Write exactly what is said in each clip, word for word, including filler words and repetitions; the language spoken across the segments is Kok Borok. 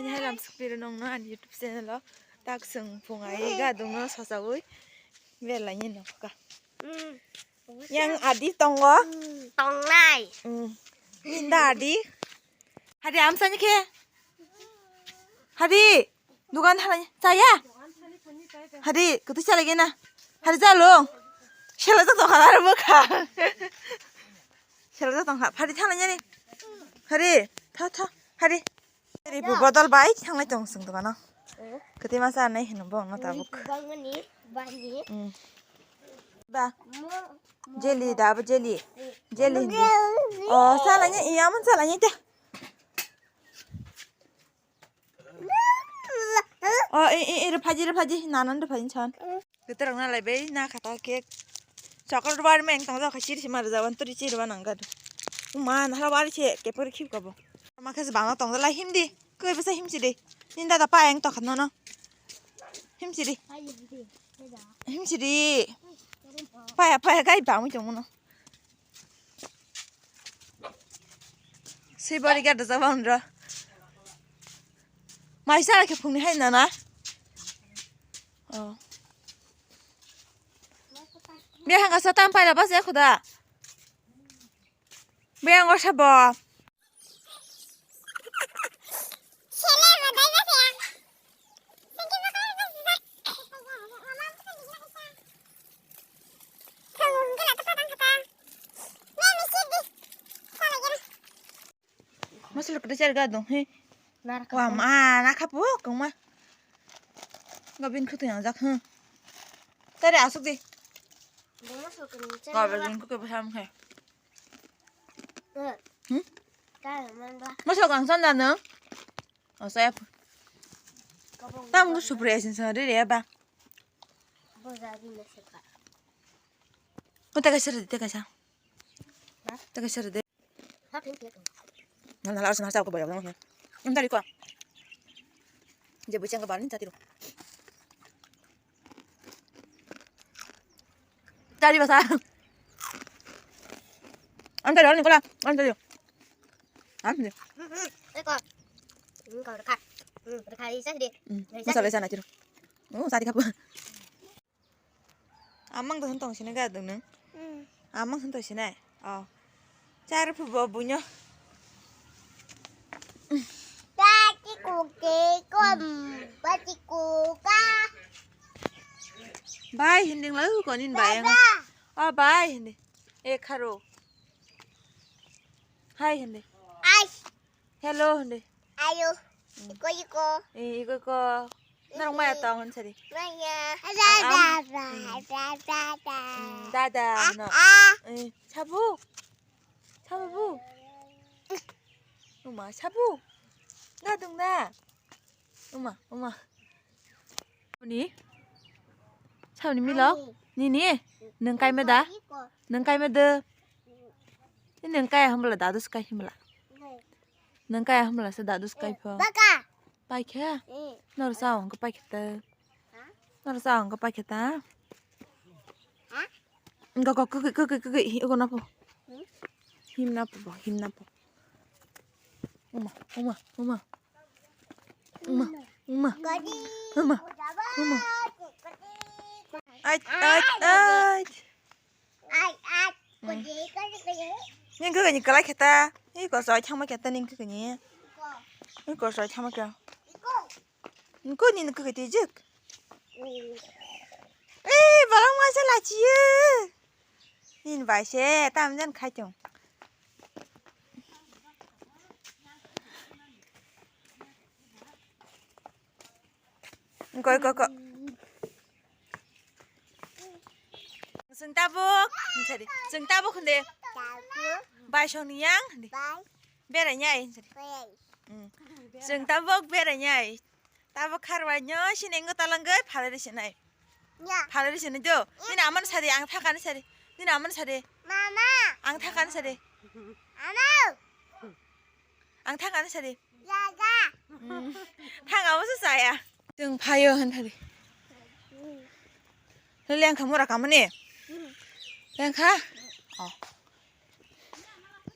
Hai lam sukpiro nongno ani YouTube channel o tak swng phung ai ga dongno sasaui berlaini nokha. Yang adi tongo. Tongnai. Ninda adi. Hadi amsani khe. Hadi. Dukan halai chaya. Hadi kutu chalai gena. Hadi jalo. Sela to tokha ar bukha. Sela to tokha. Hadi thalai ni. Hadi. Tha tha. Hadi. Ri bu bodol bai thanglai tong sung dogano. Kwtwi masa nai hino bo no tabuk. Bangmani bani. Ba. Jelly da bo jelly. Jelly hindi. Oh, salanya iya mun salanya te. Oh, eh eh eh, phaji phaji nanan phaji chan. Kwtwrwng na lai bai na khata cake. Chocolate bar meng tong jao kha chiri sima rwjak wan turi chiri wan ang gadu. Uma na hala wari che kepor khip kabo. Ma khe bang na tong lai himdi. Koi basa himchiri. Ninda da pa eng to khat no no. Himchiri. Himchiri. Paya paya gai ba mui tong no. Sibari gada jaba undra. Maisa khe phungni hai nana. Oh. Bia hanga sa tam paila bas ya khuda. Bia ngo sabo. Masuk ke cari gadung he. Wah, mana kapu kong ma. Gabin kutu yang jak he. Tadi asuk di. Gabin kutu paham he. Hmm? Masuk kang sana no. Oh, saya. Tam ku supre asin sana diri ya ba. Kau tak kasar, tak kasar. Tak kasar de. Nal nal arus nasa aku bayar nang. Yang tadi kau. Dia bucang ke balik tadi lo. Tadi basa. Ang tadi ni kola, ang tadi. Ang tadi. Eko. Ini kau dekat. Hmm, dekat isa di. Masa besa na tiru. Oh, sadi kapu. Amang to hentong sini ga dong nang. Amang hentong sini. Oh. Char phu bo bunyo. Bati kuke kom. Bati kuka. Bai hinding lau konin bai. Oh bai hindi. E kharo. Hai hindi. Ai. Hello hindi. Ayo. Iko iko. Eh, iko iko. Norok maya tong hwn sari. Maya. Dada. Dada no. Eh, sabu. Sabu. Uma sabu. Gadung da. Uma uma. Ni. Sabni milo? Nini? Nung kai meda? Nung kai meda? Nung kai hamla dadus kai himla. Nung kai hamla se dadus kai pho. Pai khe? Nor sa ong ko pai khe ta. Nor sa ong ko pai khe ta. Go go kukui kukui kukui hi go na pho. Him na pho him na pho. Uma uma uma. Uma, uma, uma, uma. Ait, ait, ait. Ning khe ni kalai kheta. Ni ko soi thangma kheta ning khe ni. Ni ko soi thangma khe. Ni ko ni khe ti jik. Eh, balong ma se la chi. Nin bai se tam jan khai tong. Koi koi koi. Seng tabuk, seng tabuk hindi. Bai song ni yang hindi. Berai nyai hindi. Seng tabuk berai nyai. Tabo kharwai nyo sini engo talangoi phalari sinai. Phalari sinai jo. Nini aman sari ang thakani sari. Nini aman sari. Mama. Ang thakani sari. Amo. Ang thakani sari. Jaga. Thang amo se saya. Teng phayo han thari. Lengkha mura kamani. Lengkha. Oh.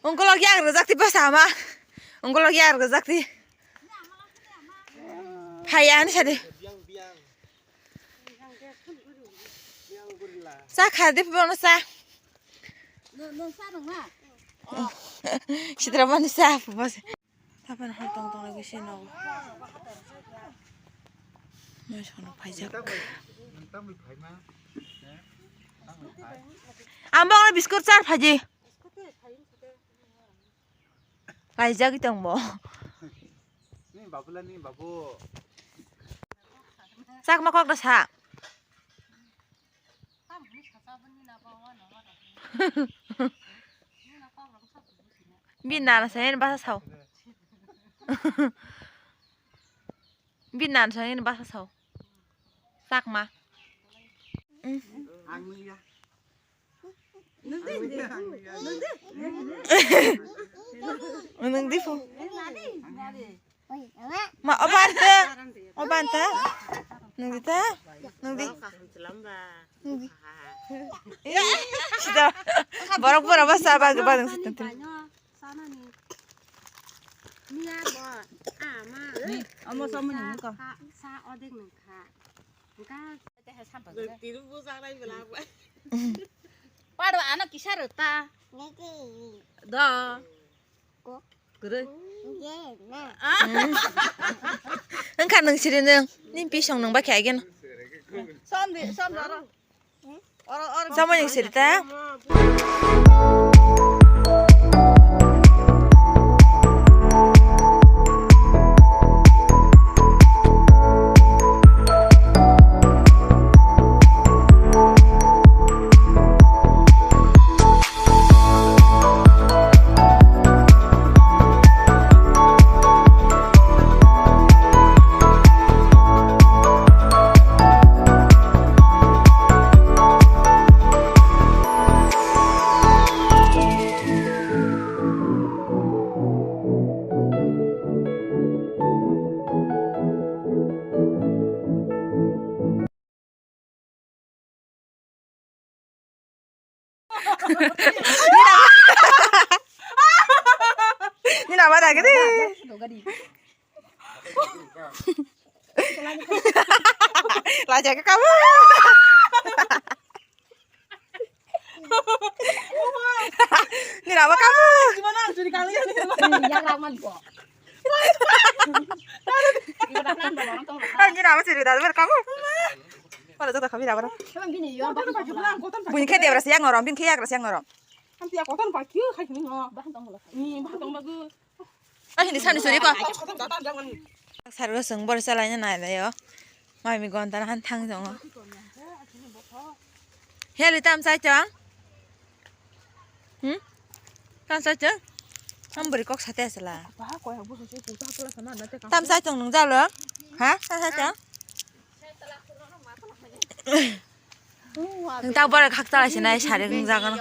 Ungkolok yak rwjak ti bwsa ma. Ungkolok yak rwjak ti. Phai ani sade. Cha kha de bono cha. Sitra mani cha bos. Tapan hor tong tong lagi sino. Noi sono phaijak. Ambo biscuit char phaji. Kaijagwi tongbo. Ni babu la ni babu. Chakma kok da sa. Bini nana sa yani basa sao. Bini nana sa yani basa sao. Chakma. Ang ni ya. Nwng di phu. Ma, o banta, o banta. Nwng di ta, nwng di. Nwng di. Ih, sida. Borok pura basa ba, ba, nwng sitin tin. Sanani. Miya bo, ama. Ni, omo somo ni muka. Sa, sa odek nang kha. Ga. Tiru bo sa nai bela bo. Paro ano kisa rota. Do. Kore. Wngkha nwng siri nwng. Ni pisong nwng ba khe ageno. Som di, som doro. Samani sirita. Nina ba dagi di. Laja ke kamu. Nina ba kamu. Nina ba siri dal ber kamu. Mana jatuh kami dapat. Bunyi kayak dia berasa yang ngorom, bin kayak berasa yang ngorom. Kan tiap kotor pakai kayak gini no. Bahan tong lah. Ni bahan tong bagus. Ah, hindi sani suri ko. Sarwa sung bor salai na nai yo. Mai mi gon tan han thang jong. Heli tam sai chang. Hmm? Tam sai chang. Am beri kok sate sala. Tam sai chang nung jalo. Ha? Tam sai chang. Nung tak bor khak chalai sinai sari nung jagan.